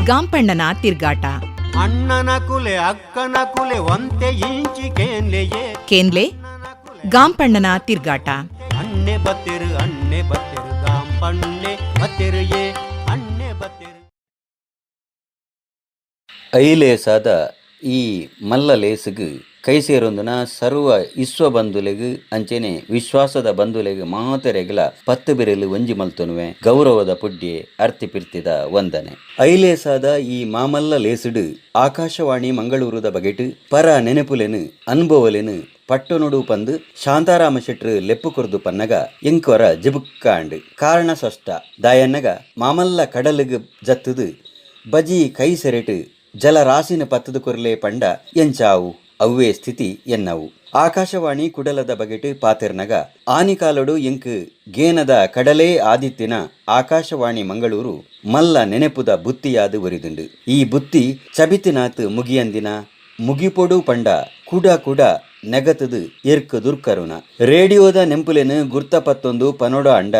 ಗಾಂಪಣ್ಣನ ತಿರ್ಗಾಟ. ಅಣ್ಣನ ಕುಲೆ ಅಕ್ಕನ ಕುಲೆ ಒಂತೆ ಇಂಚಿ ಕೇನ್ಲೆಯೇ. ಕೇನ್ಲೆ ಗಾಂಪಣ್ಣನ ತಿರ್ಗಾಟ. ಅಣ್ಣೆ ಬತ್ತಿರು ಅಣ್ಣೆ ಬತ್ತಿರು ಗಾಂಪಣ್ಣೆ ಬತ್ತಿರು ಏ ಅಣ್ಣೆ ಬತ್ತಿರು. ಐಲೇಸಾದ ಈ ಮಲ್ಲ ಲೇಸುಗು ಕೈಸೇರೊಂದುನ ಸರ್ವ ಇಸ್ವ ಬಂಧುಲೆಗ್ ಅಂಚೆನೆ ವಿಶ್ವಾಸದ ಬಂಧುಲೆಗ್ ಮಾತೆರೆಗ್ಲ ಪತ್ತು ಬಿರೆಲು ಒಂಜಿ ಮಲ್ತೊನುವೆ ಗೌರವದ ಪುಡ್ಯೆ ಅರ್ತಿ ಪಿರ್ತಿದ ವಂದನೆ. ಐಲೇಸಾದ ಈ ಮಾಮಲ್ಲ ಲೇಸುಡು ಆಕಾಶವಾಣಿ ಮಂಗಳೂರುದ ಬಗೆಟ್ ಪರ ನೆನೆಪುಲೆನು ಅನುಭವಲೆನು ಪಟ್ಟೊನುಡು ಪಂದು ಶಾಂತಾರಾಮ ಶೆಟ್ರು ಲೆಪ್ಪು ಕೊರ್ದು ಪನ್ನಗ ಎಂಕೊರ ಜಿಬುಕ್ಕಾಂಡ್. ಕಾರಣ ಸೊಷ್ಟ ದಾಯನ್ನಗ ಮಾಮಲ್ಲ ಕಡಲುಗ್ ಜತ್ತುದು ಬಜಿ ಕೈ ಸೆರೆಟು ಜಲರಾಶಿನ ಪತ್ತದ ಕೊರ್ಲೆ ಪಂಡ ಎಂಚಾವು ಅವ್ವೇ ಸ್ಥಿತಿ ಎನ್ನವು. ಆಕಾಶವಾಣಿ ಕುಡಲದ ಬಗೆಟ್ ಪಾತೆರ್ನಗ ಆನಿಕಾಲೊಡು ಎಂಕ್ ಗೇನದ ಕಡಲೇ ಆದಿತ್ತಿನ ಆಕಾಶವಾಣಿ ಮಂಗಳೂರು ಮಲ್ಲ ನೆನೆಪುದ ಬುತ್ತಿಯಾದ ಒರಿದುಂಡು. ಈ ಬುತ್ತಿ ಚಬಿತಿನಾತ್ ಮುಗಿಯಂದಿನ ಮುಗಿಪೊಡು ಪಂಡ ಕುಡ ಕುಡ ನೆಗತದು ಎರ್ಕ ದುರ್ಕರುಣ. ರೇಡಿಯೋದ ನೆಂಪುಲೆನು ಗುರ್ತ ಪತ್ತೊಂದು ಪನೊಡ ಅಂಡ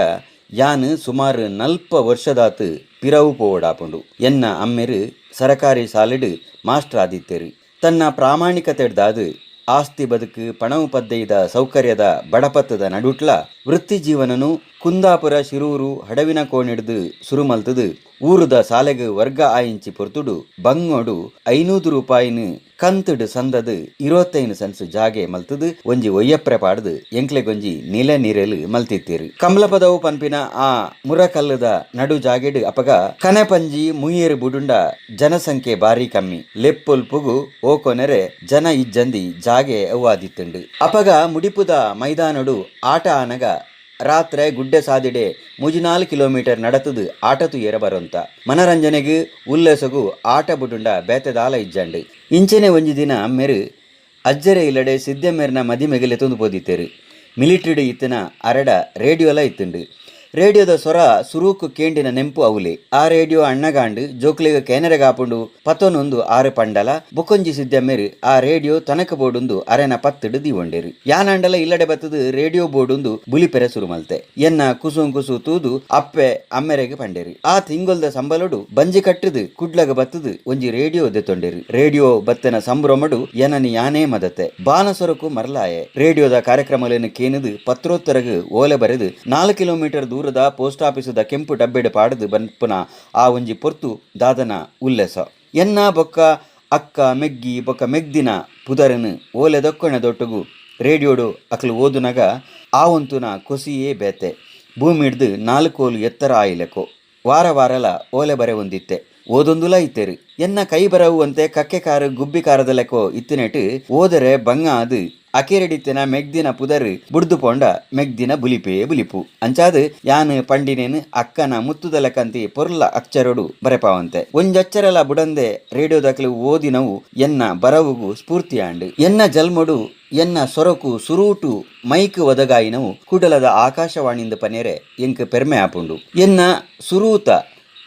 ಯಾನ್ ಸುಮಾರು 40 ವರ್ಷದಾತ್ ಪಿರವು ಪೋವಡಾಪುಂಡು. ಎನ್ನ ಅಮ್ಮೆರು ಸರಕಾರಿ ಸಾಲೆಡು ಮಾಸ್ಟರ್ ಆದಿತ್ತೆರು. ತನ್ನ ಪ್ರಾಮಾಣಿಕತೆಡ್ದಾದು ಆಸ್ತಿ ಬದುಕು ಪಣವು ಪದ್ದೈದ ಸೌಕರ್ಯದ ಬಡಪತ್ತದ ನಡುಟ್ಲ ವೃತ್ತಿ ಜೀವನನು ಕುಂದಾಪುರ ಶಿರೂರು ಹಡವಿನ ಕೋಣಿಡ್ದು ಸುರುಮಲ್ತದು ಊರುದ ಸಾಲೆಗ್ ವರ್ಗ ಆಯಿಂಚಿ ಪೊರ್ತುಡು ಬಂಗೋಡು 500 ರೂಪಾಯಿನ ಕಂತುಡು ಸಂದದು 25 ಸೆನ್ಸ್ ಜಾಗೆ ಮಲ್ತದು ಒಂಜಿ ಒಯ್ಯಪ್ರೆ ಪಾಡ್ದು ಎಂಕ್ಲೆಗೊಂಜಿ ನಿಲೆ ನಿರೆಲು ಮಲ್ತಿತ್ತೀರು. ಕಮಲಪದವು ಪನ್ಪಿನ ಆ ಮುರಕಲ್ಲದ ನಡು ಜಾಗೆಡು ಅಪಗ ಕನೆಪಂಜಿ ಮುಯ್ಯೇರು ಬುಡುಂಡ ಜನಸಂಖ್ಯೆ ಬಾರಿ ಕಮ್ಮಿ. ಲೆಪ್ಪೊಲ್ಪುಗು ಓಕೊನೆರೆ ಜನ ಇಜ್ಜಂದಿ ಜಾಗೆ ಅವ್ವಾದಿತ್ತುಂಡು. ಅಪಗ ಮುಡಿಪುದ ಮೈದಾನಡು ಆಟ ಆನಗ ರಾತ್ರೆ ಗುಡ್ಡೆ ಸಾದಿಡೆ 3-4 ಕಿಲೋಮೀಟರ್ ನಡತದು ಆಟ ತುಯ್ಯರ ಬರೋಂತ ಮನರಂಜನೆಗೆ ಉಲ್ಲೇಸಗು ಆಟ ಬುಡುಂಡ ಬೇತೆದಾಲ ಇಜ್ಜಂಡು. ಇಂಚೆನೆ ಒಂಜಿ ದಿನ ಅಮ್ಮೆರು ಅಜ್ಜರೆ ಇಲ್ಲಡೆ ಸಿದ್ದಮ್ಮೆರ್ನ ಮದಿಮೆಗೆ ಲೆತೊಂದು ಪೋದಿತ್ತೇರು. ಮಿಲಿಟ್ರಿಡು ಇತ್ತಿನ ಅರಡ ರೇಡಿಯೋಲ ಇತ್ತುಂಡು. ರೇಡಿಯೋದ ಸೊರ ಸುರೂಕು ಕೇಂಡಿನ ನೆಂಪು ಅವಲೆ. ಆ ರೇಡಿಯೋ ಅಣ್ಣಗಾಂಡು ಜೋಕ್ಲಿಗ ಕೇನರೆಗಾಪುಂಡು ಪತ್ತೊನೊಂದು ಆರು ಪಂಡಲ ಬೊಕೊಂಜಿ ಸಿದ್ದಮ್ಮೆರು ಆ ರೇಡಿಯೋ ತನಕ ಬೋಡುಂದು ಅರೆನ ಪತ್ತಡು ದೀವೊಂಡೇರು. ಯಾನಾಂಡಲ ಇಲ್ಲಡೆ ಬತ್ತದು ರೇಡಿಯೋ ಬೋಡುಂದು ಬುಲಿಪೆರೆ ಸುರುಮಲ್ತೆ. ಎನ್ನ ಕುಸುಂ ಕುಸು ತೂದು ಅಪ್ಪೆ ಅಮ್ಮೆರೆಗೆ ಪಂಡೇರು. ಆ ತಿಂಗೊಲ್ದ ಸಂಬಲೊಡು ಬಂಜಿ ಕಟ್ಟುದು ಕುಡ್ಲಗ ಬತ್ತದು ಒಂಜಿ ರೇಡಿಯೋ ದೆತ್ತೊಂಡೇರು. ರೇಡಿಯೋ ಬತ್ತನ ಸಂಭ್ರಮಡು ಎನನಿ ಯಾನೇ ಮದತೆ ಬಾನಸೊರಕು ಮರ್ಲಾಯೆ. ರೇಡಿಯೋದ ಕಾರ್ಯಕ್ರಮಗಳನ್ನು ಕೇನದು ಪತ್ರೋತ್ತರಗು ಓಲೆ ಬರೆದು 4 ಕಿಲೋಮೀಟರ್ ದೂರದ ಪೋಸ್ಟ್ ಆಫೀಸುದ ಕೆಂಪು ಡಬ್ಬೆಡು ಪಾಡದು ಬನ್ಪುನ ಆ ಒಂಜಿ ಪೊರ್ತು ದಾದನ ಉಲ್ಲೆಸ. ಎನ್ನ ಬೊಕ್ಕ ಅಕ್ಕ ಮೆಗ್ಗಿ ಬೊಕ್ಕ ಮೆಗ್ದಿನ ಪುದರನು ಓಲೆ ದೊಕ್ಕೊಣೆ ದೊಟ್ಟುಗು ರೇಡಿಯೋಡು ಅಕ್ಲು ಓದುನಗ ಆ ಒಂತುನ ಕೊಸಿಯೇ ಬೇತೆ. ಭೂಮಿಡ್ದು 4 ಕೋಲು ಎತ್ತರ ಆಯಿಲೆಕೋ. ವಾರ ವಾರಲ ಓಲೆ ಬರೆ ಒಂದಿತ್ತೆ ಓದೊಂದುಲ ಇತ್ತೇರು. ಎನ್ನ ಕೈ ಬರವುವಂತೆ ಕಕ್ಕೆ ಕಾರು ಗುಬ್ಬಿ ಕಾರದ ಲೆಕ್ಕೋ ಇತ್ತಿನೆಟ್ ಓದರೆ ಬಂಗ ಅದು ಅಕೇರಡಿತ್ತಿನ ಮೆಗ್ದಿನ ಪುದರ್ ಬುಡ್ದು ಪೋಂಡ ಮೆಗ್ದಿನ ಬುಲಿಪೇ ಬುಲಿಪು. ಅಂಚಾದು ಯಾನ್ ಪಂಡಿನೇನು ಅಕ್ಕನ ಮುತ್ತುದ ಲೆಕ್ಕಂತಿ ಪೊರ್ಲ ಅಕ್ಷರಡು ಬರೆಪಾವಂತೆ. ಒಂಜಚ್ಚರಲ ಬುಡಂದೆ ರೇಡಿಯೋದಕ್ಲು ಓದಿನವು ಎನ್ನ ಬರವುಗು ಸ್ಫೂರ್ತಿಯಾಂಡು. ಎನ್ನ ಜಲ್ಮೊಡು ಎನ್ನ ಸೊರಕು ಸುರೂಟು ಮೈಕ್ ಒದಗಾಯಿನವು ಕುಡಲದ ಆಕಾಶವಾಣಿಂದ ಪನೇರೆ ಎಂಕ್ ಪೆರ್ಮೆ ಆಪುಂಡು. ಎನ್ನ ಸುರೂತ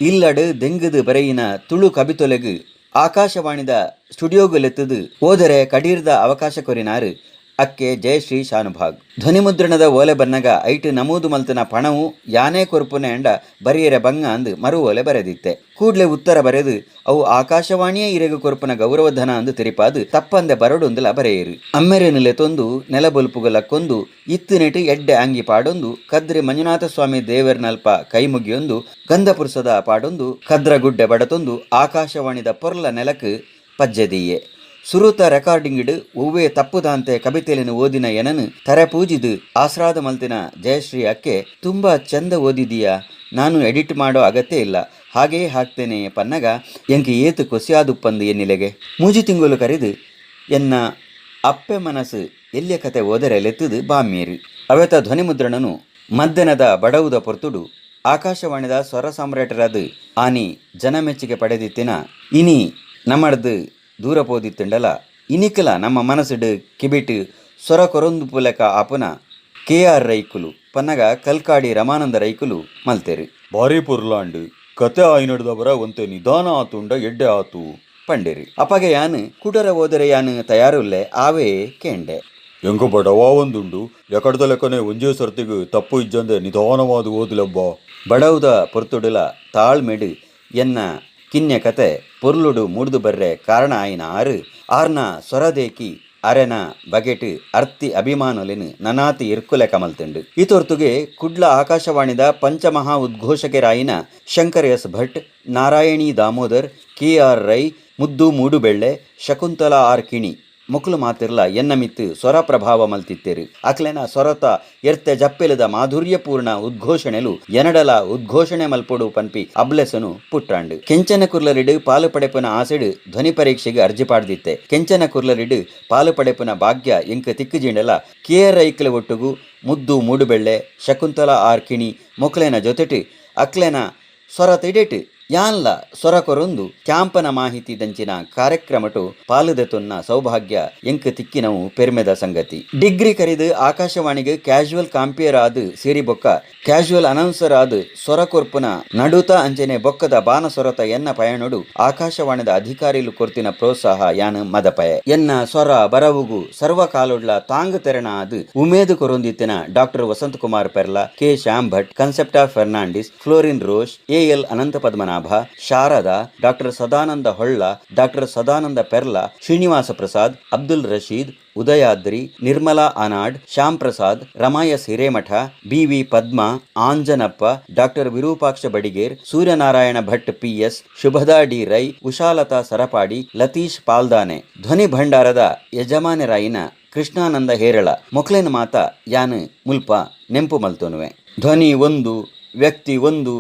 ಇಲ್ಲಡು ದೆಂಗುದು ಬರೆಯಿನ ತುಳು ಕಬಿತೊಲೆಗು ಆಕಾಶವಾಣಿದ ಸ್ಟುಡಿಯೋಗುಲೆತ್ತದು ಓದರೆ ಕಡೀರ್ದ ಅವಕಾಶ ಕೊರಿನಾರು ಅಕ್ಕೆ ಜಯಶ್ರೀ ಶಾನುಭಾಗ್. ಧ್ವನಿಮುದ್ರಣದ ಓಲೆ ಬನ್ನಗ ಐಟು ನಮೂದು ಮಲ್ತನ ಪಣವು ಯಾನೇ ಕೊರ್ಪುನೆ ಅಂಡ ಬರಿಯರೆ ಬಂಗ ಅಂದು ಮರು ಓಲೆ ಬರೆದಿತ್ತೆ. ಕೂಡ್ಲೆ ಉತ್ತರ ಬರೆದು ಅವು ಆಕಾಶವಾಣಿಯೇ ಇರೆಗು ಕೊರ್ಪುನ ಗೌರವಧನ ಅಂದು ತೆರಿಪಾದು ತಪ್ಪಂದೆ ಬರಡೊಂದುಲ ಬರೆಯರು. ಅಮ್ಮೆರೆನು ಲೆತೊಂದು ನೆಲಬೊಲ್ಪುಗಲಕ್ಕೊಂದು ಇತ್ತಿನೆಟು ಎಡ್ಡೆ ಅಂಗಿ ಪಾಡೊಂದು ಕದ್ರಿ ಮಂಜುನಾಥ ಸ್ವಾಮಿ ದೇವರ್ನಲ್ಪ ಕೈಮುಗಿಯೊಂದು ಗಂಧಪುರುಷದ ಪಾಡೊಂದು ಕದ್ರ ಗುಡ್ಡೆ ಬಡತೊಂದು ಆಕಾಶವಾಣಿದ ಪೊರ್ಲ ನೆಲಕ್ ಪಜ್ಜೆದೀಯೆ. ಸುರುತ ರೆಕಾರ್ಡಿಂಗಿಡು ಒವ್ವೇ ತಪ್ಪುದಾಂತೆ ಕಬಿತೆಲೆನು ಓದಿನ ಎನನು ತರೆ ಪೂಜಿದು ಆಸ್ರಾದ ಮಲ್ತಿನ ಜಯಶ್ರೀ ಅಕ್ಕೆ ತುಂಬಾ ಚಂದ ಓದಿದೀಯಾ, ನಾನು ಎಡಿಟ್ ಮಾಡೋ ಅಗತ್ಯ ಇಲ್ಲ, ಹಾಗೆಯೇ ಹಾಕ್ತೇನೆ ಪನ್ನಗ ಎಂಕ್ ಏತು ಕೊಸಿಯಾದುಪ್ಪಂದು ಎನ್ನಿಲೆಗೆ. ಮೂಜಿ ತಿಂಗಳು ಕರಿದು ಎನ್ನ ಅಪ್ಪೆ ಮನಸ್ಸು ಎಲ್ಲಿಯ ಕತೆ ಓದರೆ ಲೆತ್ತದು ಬಾಮ್ಯೇರಿ. ಅವೆತ ಧ್ವನಿಮುದ್ರಣನು ಮದ್ದನದ ಬಡವುದ ಪೊರ್ತುಡು ಆಕಾಶವಾಣಿದ ಸ್ವರ ಸಾಮ್ರಾಟರಾದ ಆನಿ ಜನಮೆಚ್ಚುಗೆ ಪಡೆದಿತ್ತಿನ ಇನಿ ನಮ್ಮಡ್ದು ದೂರ ಪೋದಿತ್ತುಂಡಲ ಇನಿಕಲ ನಮ್ಮ ಮನಸ್ಸುಡು ಕಿಬಿಟ್ ಸೊರ ಕೊರೊಂದು ಪುಲಕ ಆಪುನ ಕೆ ಆರ್ ರೈಕುಲು ಪನ್ನಗ ಕಲ್ಕಾಡಿ ರಮಾನಂದ ರೈಕುಲು ಮಲ್ತೇರು. ಬಾರಿ ಪೊರ್ಲಾಂಡು ಕತೆ ಆಯ್ನಡ್ದವರ ಒಂತೆ ನಿಧಾನ ಆತುಂಡ ಎಡ್ಡೆ ಆತು ಪಂಡೇರಿ. ಅಪಗೆ ಯಾನು ಕುಡರ ಓದರೆ ಯಾನು ತಯಾರುಲ್ಲೆ ಆವೇ ಕೇಂಡೆ. ಎಂಕ ಬಡವ ಒಂದುಂಡು ಎಕಡ್ದ ಲೆಕ್ಕನೆ ಒಂಜೇ ಸರ್ತಿಗ್ ತಪ್ಪು ಇಜ್ಜಂದೆ ನಿಧಾನವಾದ ಓದುಲೆಬ್ಬ. ಬಡವುದ ಪೊರ್ತುಡುಲ ತಾಳ್ಮೆಡು ಎನ್ನ ಕಿನ್ಯ ಕತೆ ಪೊರ್ಲುಡು ಮೂಡ್ದು ಬರ್ರೆ ಕಾರಣ ಆಯಿನ ಆರು ಆರ್ನ ಸೊರದೇಕಿ ಅರೆನ ಬಗೆಟ್ ಅರ್ತಿ ಅಭಿಮಾನೊಲೆನ್ ನನಾತಿ ಇರ್ಕುಲೆ ಕಮಲ್ತುಂಡು. ಈತೊರ್ತುಗೆ ಕುಡ್ಲ ಆಕಾಶವಾಣಿದ ಪಂಚಮಹಾ ಉದ್ಘೋಷಕರಾಯಿನ Shankar S Bhat, Narayani Damodar, K R Rai, Muddu Moodubelle, Shakuntala R Kini ಮೊಕುಲು ಮಾತಿರ್ಲ ಎನ್ನ ಮಿತ್ತು ಸ್ವರ ಪ್ರಭಾವ ಮಲ್ತಿತ್ತೇರು. ಅಕ್ಲೆನ ಸೊರತ ಎರ್ತೆ ಜಪ್ಪೆಲದ ಮಾಧುರ್ಯಪೂರ್ಣ ಉದ್ಘೋಷಣೆಲು ಎನಡಲ ಉದ್ಘೋಷಣೆ ಮಲ್ಪೊಡು ಪನ್ಪಿ ಅಬ್ಲೆಸನು ಪುಟ್ಟಾಂಡು. ಕೆಂಚನ ಕುರ್ಲರಿಡು ಪಾಲು ಪಡೆಪುನ ಆಸೆಡು ಧ್ವನಿ ಪರೀಕ್ಷೆಗೆ ಅರ್ಜಿ ಪಾಡ್ದಿತ್ತೆ. ಕೆಂಚನ ಕುರ್ಲರಿಡು ಪಾಲು ಪಡೆಪುನ ಭಾಗ್ಯ ಎಂಕ್ ತಿಕ್ಕುಜಿಂಡಲ ಕೆ ಆರ್ ಐಕ್ಲೆ ಒಟ್ಟುಗು ಮುದ್ದು ಮೂಡುಬೆಳ್ಳೆ, ಶಕುಂತಲಾ ಆರ್ ಕಿಣಿ ಮೊಕ್ಲೆನ ಜೊತೆಟ್ ಅಕ್ಲೆನ ಸ್ವರ ತಿಡೆಟ್ ಯಾನ್ಲ ಸೊರ ಕೊರೊಂದು ಕ್ಯಾಂಪನ ಮಾಹಿತಿ ದಂಚಿನ ಕಾರ್ಯಕ್ರಮಟು ಪಾಲುದೆತೊನ್ನ ಸೌಭಾಗ್ಯ ಎಂಕ್ ತಿಕ್ಕಿನವು ಪೆರ್ಮೆದ ಸಂಗತಿ. ಡಿಗ್ರಿ ಕರಿದು ಆಕಾಶವಾಣಿಗೆ ಕ್ಯಾಶುವಲ್ ಕಾಂಪಿಯರ್ ಆದ್ ಸೇರಿ ಬೊಕ್ಕ ಕ್ಯಾಶುವಲ್ ಅನೌನ್ಸರ್ ಆದ್ ಸೊರ ಕೊರ್ಪುನ ನಡುತ ಅಂಚನೆ ಬೊಕ್ಕದ ಬಾನ ಸೊರತ ಎನ್ನ ಪಯಣೊಡು ಆಕಾಶವಾಣಿದ ಅಧಿಕಾರಿಲು ಕೊರ್ತಿನ ಪ್ರೋತ್ಸಾಹ ಯಾನ್ ಮದಪಯೆ. ಎನ್ನ ಸೊರ ಬರವುಗು ಸರ್ವಕಾಲೊಡ್ಲ ತಾಂಗ್ ತೆರಣ ಆದ್ ಉಮೇದು ಕೊರೊಂದಿತ್ತಿನ doctor Vasant Kumar Perla, K Shyam Bhat, Concepta Fernandes, Florin Roche, A L Anantha Padmanabha, Sharada, doctor Sadananda Holla, doctor Sadananda Perla, Srinivasa Prasad, Abdul Rasheed, Udayadri, Nirmala Anad, Shyam Prasad, Rama S Hiremath, B V Padma, Anjanappa, doctor Virupaksha Badiger, Suryanarayana Bhat P S, Shubhada D Rai, Ushalatha Sarapadi, Latish Paldane, ಧ್ವನಿ ಭಂಡಾರದ ಯಜಮಾನರಾಯಿನ ಕೃಷ್ಣಾನಂದ ಹೇರಳ ಮೊಕ್ಲೆನ ಮಾತ ಯಾನ್ ಮುಲ್ಪ ನೆಂಪು ಮಲ್ತೊನುವೆ. ಧ್ವನಿ ಒಂದು ವ್ಯಕ್ತಿ ಒಂದು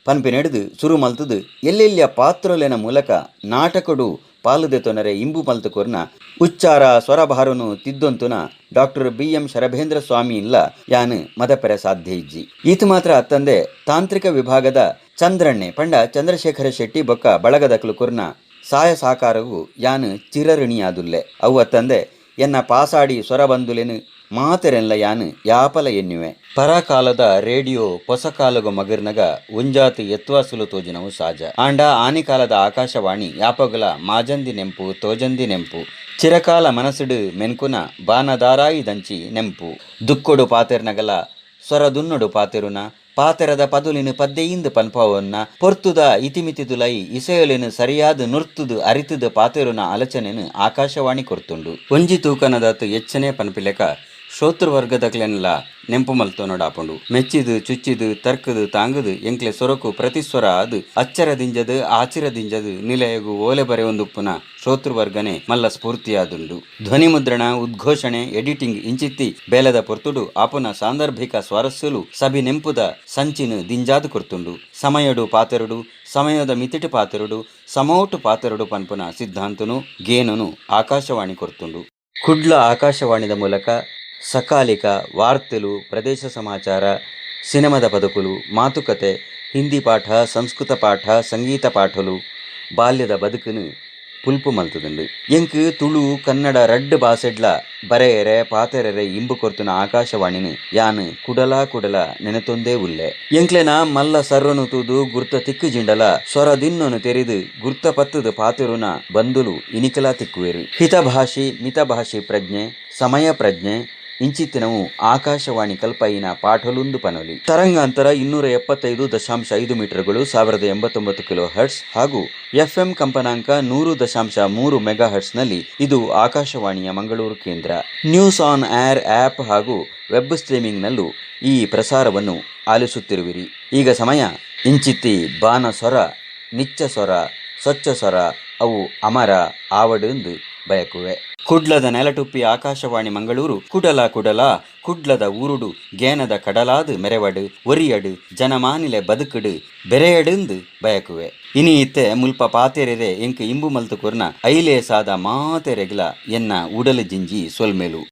ಪನ್ಪಿ ನಡೆದು ಸುರು ಮಲ್ತದು ಎಲ್ಲೆಲ್ಲಿಯ ಪಾತ್ರೊಲೆನ ಮೂಲಕ ನಾಟಕಡು ಪಾಲುದೆತೊನರೆ ಇಂಬು ಮಲ್ತುಕೊರ್ನ ಉಚ್ಚಾರ ಸ್ವರಭಾರನು ತಿದ್ದೊಂತುನ doctor B M Sharabhendra Swamy ಇಲ್ಲ ಯಾನ್ ಮದಪೆರೆ ಸಾಧ್ಯ ಇಜ್ಜಿ. ಈತ ಮಾತ್ರ ಅತ್ತಂದೆ ತಾಂತ್ರಿಕ ವಿಭಾಗದ ಚಂದ್ರಣ್ಣೆ ಪಂಡ ಚಂದ್ರಶೇಖರ ಶೆಟ್ಟಿ ಬೊಕ್ಕ ಬಳಗದಕ್ಲು ಕೊರ್ನ ಸಾಯ ಸಾಕಾರವು ಯಾನ್ ಚಿರಋಣಿಯಾದುಲ್ಲೆ. ಅವು ಅತ್ತಂದೆ ಎನ್ನ ಪಾಸಾಡಿ ಸ್ವರಬಂದುಲೆನು ಮಾತೆರೆನ್ಲ ಯಾನ್ ಯಾಪಲ ಎನ್ನುವೆ. ಪರಕಾಲದ ರೇಡಿಯೋ ಪೊಸಕಾಲಗು ಮಗಿರ್ನಗ ಒಂಜಾತಿ ಎತ್ವಾಸುಲು ತೋಜಿನವು ಸಾಜ. ಆಂಡ ಆನಿಕಾಲದ ಆಕಾಶವಾಣಿ ಯಾಪಗುಲ ಮಾಜಂದಿ ನೆಂಪು ತೋಜಂದಿ ನೆಂಪು, ಚಿರಕಾಲ ಮನಸ್ಸುಡು ಮೆನ್ಕುನ ಬಾನದಾರಾಯಿ ದಂಚಿ ನೆಂಪು. ದುಕ್ಕೊಡು ಪಾತೆರ್ನಗಲ ಸ್ವರದುನ್ನೊಡು ಪಾತೆರುನ, ಪಾತೆರದ ಪದುಲಿನ ಪದ್ದೆಯಿಂದ ಪನ್ಪವನ್ನ, ಪೊರ್ತುದ ಇತಿಮಿತಿದುಲೈ ಇಸೆಯೊಲೆನು ಸರಿಯಾದ ನುರ್ತುದು ಅರಿತುದು ಪಾತೆರುನ ಆಲೋಚನೆನು ಆಕಾಶವಾಣಿ ಕೊರ್ತುಂಡು. ಒಂಜಿ ತೂಕನದಾತು ಎಚ್ಚನೆ ಪನ್ಪಿಲೆಕ ಶ್ರೋತೃವರ್ಗದಕ್ಲೆನ್ಲ ನೆಂಪು ಮಲ್ತೊನೊಡಾಪುಂಡು. ಮೆಚ್ಚಿದು ಚುಚ್ಚಿದು ತರ್ಕದು ತಾಂಗುದು ಎಂಕ್ಲೆ ಸೊರಕು ಪ್ರತಿಸ್ವರ ಆದ್ ಅಚ್ಚರ ದಿಂಜದು ಆಚಿರ ದಿಂಜದು ನಿಲಯಗು ಓಲೆ ಬರೆಯೊಂದುಪ್ಪುನ ಶ್ರೋತೃವರ್ಗನೆ ಮಲ್ಲ ಸ್ಫೂರ್ತಿಯಾದುಂಡು. ಧ್ವನಿ ಮುದ್ರಣ, ಉದ್ಘೋಷಣೆ, ಎಡಿಟಿಂಗ್ ಇಂಚಿತ್ತಿ ಬೇಲದ ಪೊರ್ತುಡು ಆಪುನ ಸಾಂದರ್ಭಿಕ ಸ್ವಾರಸ್ಯಲು ಸಭಿ ನೆಂಪುದ ಸಂಚಿನ ದಿಂಜಾದು ಕೊರ್ತುಂಡು. ಸಮಯಡು ಪಾತೆರುಡು, ಸಮಯದ ಮಿತಿಟು ಪಾತೆರುಡು, ಸಮೋಟು ಪಾತೆರುಡು ಪನ್ಪುನ ಸಿದ್ಧಾಂತನು ಗೇನನು ಆಕಾಶವಾಣಿ ಕೊರ್ತುಂಡು. ಕುಡ್ಲ ಆಕಾಶವಾಣಿದ ಮೂಲಕ ಸಕಾಲಿಕ ವಾರ್ತೆಲು, ಪ್ರದೇಶ ಸಮಾಚಾರ, ಸಿನಿಮಾದ ಪದಕುಲು, ಮಾತುಕತೆ, ಹಿಂದಿ ಪಾಠ, ಸಂಸ್ಕೃತ ಪಾಠ, ಸಂಗೀತ ಪಾಠಲು ಬಾಲ್ಯದ ಬದುಕುನು ಪುಲ್ಪು ಮಲ್ತುದುಂಡು. ಎಂಕ್ ತುಳು ಕನ್ನಡ ರಡ್ಡ್ ಬಾಸೆಡ್ಲ ಬರೆಯರೆ ಪಾತೆರೆರೆ ಇಂಬು ಕೊರ್ತುನ ಆಕಾಶವಾಣಿನ ಯಾನ್ ಕುಡಲ ಕುಡಲ ನೆನೆತೊಂದೇ ಉಲ್ಲೆ. ಎಂಕ್ಲೆನ ಮಲ್ಲ ಸರ್ರನು ತೂದು ಗುರ್ತ ತಿಕ್ಕು ಜಿಂಡಲ ಸ್ವರ ದಿನ್ನೊನು ತೆರಿದು ಗುರ್ತ ಪತ್ತುದು ಪಾತೆರುನ ಬಂದುಲು ಇನಿಕಲ ತಿಕ್ಕುವೆರು. ಹಿತಭಾಷಿ ಮಿತಭಾಷಿ ಪ್ರಜ್ಞೆ, ಸಮಯ ಪ್ರಜ್ಞೆ ಇಂಚಿತ್ತಿನವು ಆಕಾಶವಾಣಿ ಕಲ್ಪಯಿನ ಪಾಠಲುಂದು ಪನೊಲಿ. ತರಂಗಾಂತರ 275.5 ಮೀಟರ್ಗಳು 1089 ಕಿಲೋ ಹರ್ಟ್ಸ್ ಹಾಗೂ ಎಫ್ಎಂ ಕಂಪನಾಂಕ 100.3 ಮೆಗಾ ಹರ್ಟ್ಸ್ನಲ್ಲಿ ಇದು ಆಕಾಶವಾಣಿಯ ಮಂಗಳೂರು ಕೇಂದ್ರ. ನ್ಯೂಸ್ ಆನ್ ಏರ್ ಆ್ಯಪ್ ಹಾಗೂ ವೆಬ್ ಸ್ಟ್ರೀಮಿಂಗ್ನಲ್ಲೂ ಈ ಪ್ರಸಾರವನ್ನು ಆಲಿಸುತ್ತಿರುವಿರಿ. ಈಗ ಸಮಯ ಇಂಚಿತ್ತಿ ಬಾನ ಸ್ವರ, ನಿಚ್ಚ ಸ್ವರ, ಸ್ವಚ್ಛ ಸ್ವರ ಅವು ಅಮರ ಆವಡೆಂದು ಬಯಕುವೆ. ಕುಡ್ಲದ ನೆಲಟುಪ್ಪಿ ಆಕಾಶವಾಣಿ ಮಂಗಳೂರು ಕುಡಲ ಕುಡಲ ಕುಡ್ಲದ ಊರುಡು ಗೇನದ ಕಡಲಾದು ಮೆರೆವಡು ಒರಿಯಡು ಜನಮಾನಿಲೆ ಬದುಕುಡು ಬೆರೆಯಡುಂದು ಬಯಕುವೆ. ಇನಿ ಇತ್ತೆ ಮುಲ್ಪ ಪಾತೆರೆರೆ ಎಂಕ್ ಇಂಬು ಮಲ್ತು ಕೊರ್ನ ಐಲೇ ಸಾದ ಮಾತೆರೆಗ್ಲ ಎನ್ನ ಉಡಲು ಜಿಂಜಿ ಸೊಲ್ಮೆಲು.